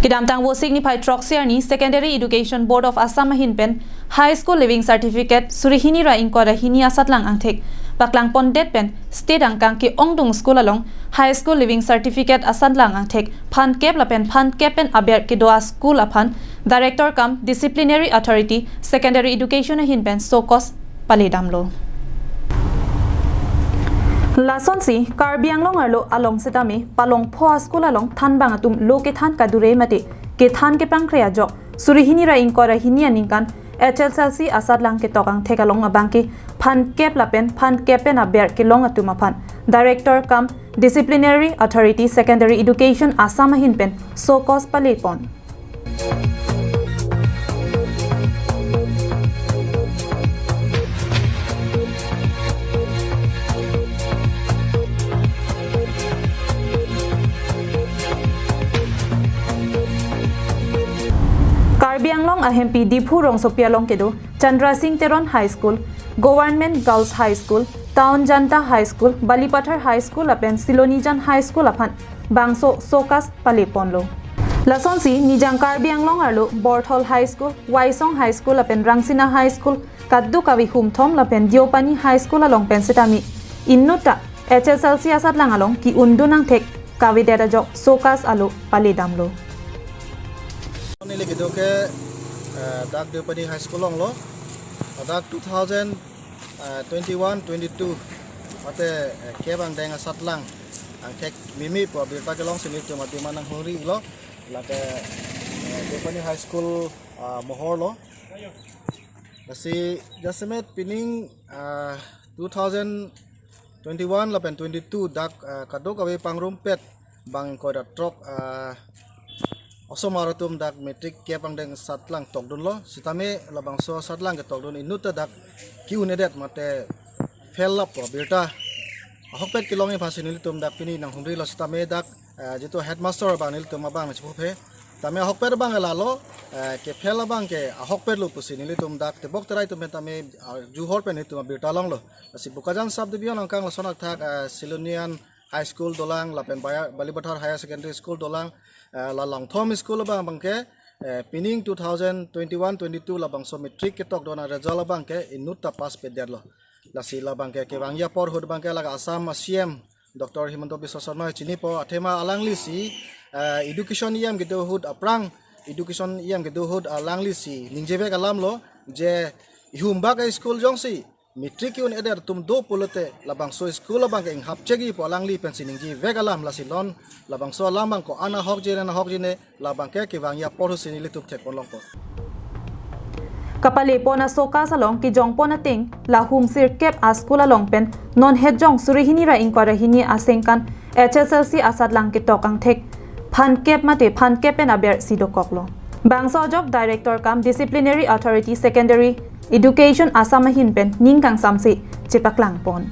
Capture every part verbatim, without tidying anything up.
Kedamtang Vosik niphai throksi arni Secondary Education Board of Assam ahin pen High School Leaving Certificate suri hini ra ingkoi ra hini asatlang angthek paklang pondet pen state angkang ke-ongdung school along High School Leaving Certificate asatlang angthek phan kep lapen phan kep pen aber kedo a-school aphan Director cum Disciplinary Authority Secondary Education ahin pen show cause pale damlo. Lasonsi Karbi Anglong arlo along setame palong pho a-school along thanbang atum lo kethan kadure mate kethan kepangkre ajok suri hini ra ingkoi ra hini aningkan H S L C asatlang ketok angthek along abangke phan kep lapen phan kep pen aber kelong atum aphan Director cum Disciplinary Authority Secondary Education Assam ahin pen show cause pale pon. Karbi Anglong ahempi Diphu rongsopi along kedo Chandra Singh Teron High School, Government Girls High School, Town Janta High School, Balipathar High School lapen Silonijan High School aphan bangso show cause pale ponlo. Lasonsi Nijang Karbi Anglong arlo Borthol High School, Waisong High School lapen Rangsina High School kadokave humthom lapen Deopani High School along pen setame inutta H S L C asatlang along ke-ongdung angthek kavedet ajok show cause alo pale damlo. Neli kedo ke, eh, dak Deopani High School along lo. Dak two thousand, eh, twenty-one twenty-two mate, eh, kep angdeng asatlang angthek mimi pu abirta kelongsi nelitum adim an nanghumri lo. Lake, eh, Deopani High School, ah, mohor lo. Lasi jasemet pining, ah, two thousand twenty-one lapen twenty-two dak, ah, kadokave pangrumpet bang ingkoi ra throk, ah, osomar atum dak matric kep angdeng asatlang tokdunlo. Setame labangso asatlang ketokdun inutta dak ke-un-edet mate fail lap pu abirta ahokpet kelongji aphansi nelitum dak pini nanghumri lo. Setame dak, eh, jitu headmaster abang nelitum abang nangchipuphe. Tame ahokpet abang ke lalo, eh, ke-fail abang ke ahokpet lo pusi nelitum dak tebok terai atum pen tame, ah, juhor pen nelitum abirta longlo. Lasi Bokajan Sub Division angkang lason athak, eh, Silonijan High School dolang lapen Baya-, Balipathar Higher Secondary School dolang, eh, la Langthom School abang abangke, eh, pining two thousand twenty-one twenty-two labangso matric ketokdun a-result abangke inutta pass pedet lo. Lasi labangke kevangji apor ahut abangke lake Assam C M Doctor Himanta Biswa Sarma chinipo, athema alanglisi, eh, education E M kedo ahut aphrang, education E M kedo ahut alanglisi ningjevek alam lo je ihumbak a-school jongsi matric ke-un-edet atum do pulote labangso school abangke inghapchekji pu alangli pensi ningjevek alam. Lasi non labangso alam abang ko-an ahokji ne, ahokji ne, labangke kevangji apor ahutsi nelitum thekpon longpo. Kapale pon a-show cause along kejongpon ateng la hum sirkep a-school along pen non hetjong suri hini ra ingkoi ra hini asengkan H S L C asatlang ketok angthek phan kep mate phan kep pen abersi dokoklo. Bangso ajok Director cum Disciplinary Authority Secondary Education Assam ahin pen ning kangsamse chepaklangpon.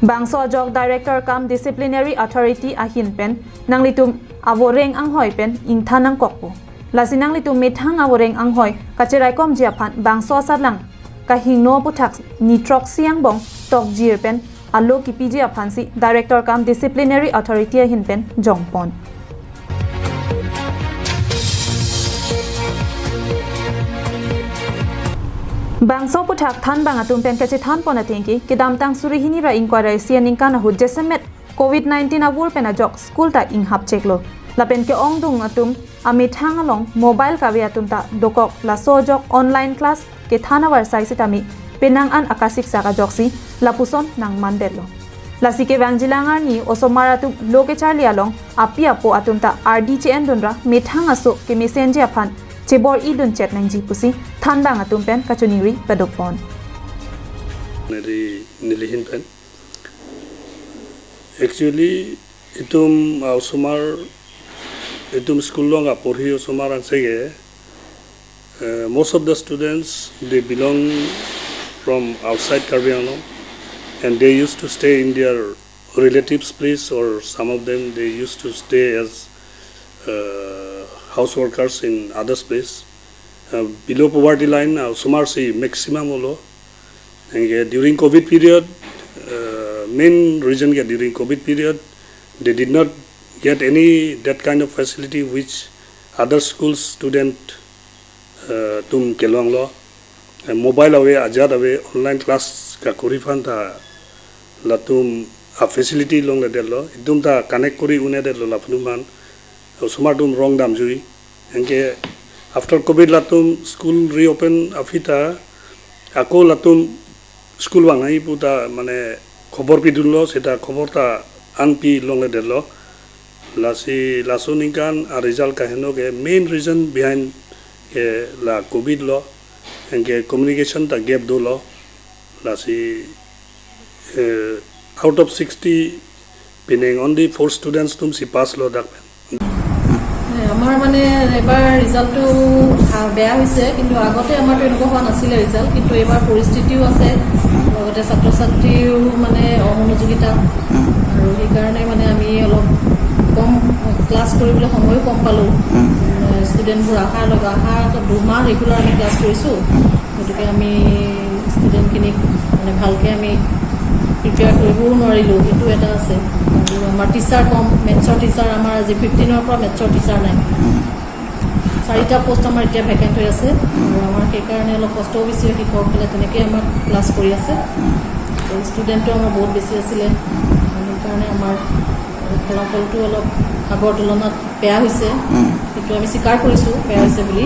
Bangso ajok Director cum Disciplinary Authority ahin pen nanglitum avoreng anghoi pen ingthan nangkokpo. Lasi nanglitum methang avoreng anghoi kacheraikomji aphan bangso asatlang kahingno aphuthak ni throksi angbong tokjir pen alo kipiji aphansi Director cum Disciplinary Authority ahin pen jongpon. Bangso aphuthak thanbang atum pen kachethanpon atengke kedamtang suri hini ra ingkoi ra isi aningkan ahut jasemet covid nineteen avur pen ajok school ta inghapcheklo. Lapen ke-ongdung atum amethang along mobile kave atum ta dokok, laso ajok online class kethan avarsai sitame penang an akasiksak ajoksi lapuson nangmandetlo. Lasi kevangjilang arni osomar atum lo kecharli along api apo atum ta ardi che-endunra methang aso kemesenji aphan chebor-idun chet nangji pusi thanbang atum pen kachiningri padopon. Neli, nelihin pen. Actually, itum, ah, osomar, itum school along aporhi osomar angsai ke, uh, most of the students, they belong from outside Karbi Anglong, and they used to stay in their relatives' place, or some of them, they used to stay as, uh, house workers in others' place. Uh, below poverty line, uh, osomar si maximum olo. Anke during COVID period, uh, main reason ke during COVID period, they did not get any that kind of facility which other school student, uh, atum kelonglo. Eh, mobile ave, ajat ave, online class kakori aphan ta latum a facility longledetlo, itum ta connect kori un-edetlo latum aphan. Osomar atum rong damjui. Anke after COVID latum school reopen aphi ta ako latum school vang nangji pu ta mane khobor pidunlo, seta khobor ta an pi longledetlo. Lasi laso aningkan a result kaheno ke main reason behind ke la COVID lo, anke communication ta gap dolo. Lasi, eh, out of sixty, pining only four students atum si pass lo dak pen. হয়, আমাৰ মানে এবাৰ ৰিজাল্টটো ভা- বেয়া হৈছে, কিন্তু আগতে আমাৰতো এনেকুৱা হোৱা নাছিলে ৰিজাল্ট, কিন্তু এইবাৰ পৰিস্থিতিও আছে, লগতে ছাত্ৰ ছাত্ৰীও মানে অমনোযোগিতা, আৰু সেইকাৰণে মানে আমি অলপ কম ক্লাছ কৰিবলৈ সময়ো কম পালোঁ। ষ্টুডেণ্টবোৰ অহাৰ লগে অহা দুমাহ ৰেগুলাৰ আমি ক্লাছ কৰিছোঁ, গতিকে আমি ষ্টুডেণ্টখিনিক মানে ভালকৈ আমি প্ৰিপেয়াৰ কৰিবও নোৱাৰিলোঁ, সেইটো এটা আছে। আৰু আমাৰ টিচাৰ কম, মেথছৰ টিচাৰ আমাৰ আজি ফিফটিনৰ পৰা মেথছৰ টিচাৰ নাই। চাৰিটা পোষ্ট আমাৰ এতিয়া ভেকেণ্ট হৈ আছে আৰু আমাৰ সেইকাৰণে অলপ কষ্টও বেছি হয়। শিক্ষকসকলে তেনেকৈ আমাক ক্লাছ কৰি আছে। ষ্টুডেণ্টো আমাৰ বহুত বেছি আছিলে, সেইকাৰণে আমাৰ ফলাফলটো অলপ আগৰ তুলনাত বেয়া হৈছে। সেইটো আমি স্বীকাৰ কৰিছোঁ, বেয়া হৈছে বুলি।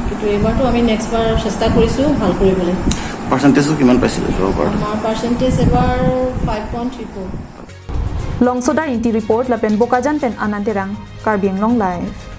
কিন্তু এইবাৰতো আমি নেক্সট বাৰ চেষ্টা কৰিছোঁ ভাল কৰিবলৈ। পাৰ্চেণ্টেজটো কিমান পাইছিলে যোৱাবাৰ? আমাৰ পাৰ্চেণ্টেজ এবাৰ five point three four. Longsoda Ingti report lapen Bokajan pen Anand Terang, Karbi Anglong Live.